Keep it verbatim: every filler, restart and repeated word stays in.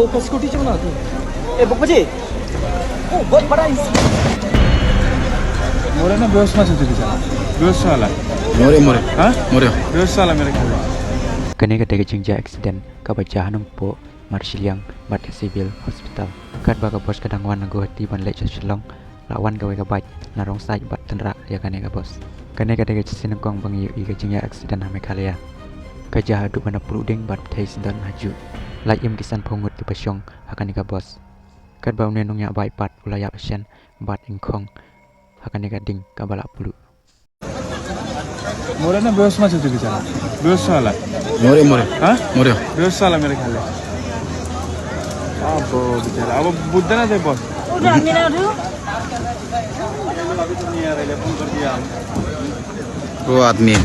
ऊपर स्कूटी चलाना तू। ए बप्पा जी, ओ बहुत बड़ा इंसान। मोरे ना बेहोश मत होते बेचारा। बेहोश वाला। मोरे, मोरे। हाँ? मोरे। बेहोश वाला मेरे ख्याल में। Kane ka dei ka jingjia accident kaba jia ha Nongpoh, Marshiliang bad ka Civil Hospital. Katba ka bos ka dang wan na Guwahati ban leit sha Shillong, la wan kawei ka bike na wrong side bad tynrah ïa kane ka bos. Kane ka dei ka shisien nyngkong ba ngi ïohi ka jingjia accident ha Meghalaya. Ka jia haduh ban da pluh ding bad pyrthei sdang ha juh. Lait im ki sanphew ngut kiba shong ha kane ka bos. Katba une nongñiah bike pat u la ïap shen bad ingkhong ha kane ka ding kaba la pluh. मोरे ना बेहोश मत होते बेचारा। बेहोश वाला। मोरे, मोरे। हाँ? मोरे। बेहोश वाला मेरे ख्याल है। अब बेचारा, अब बुद्ध ना थे बस। उधर मिला उधर। वो आदमी।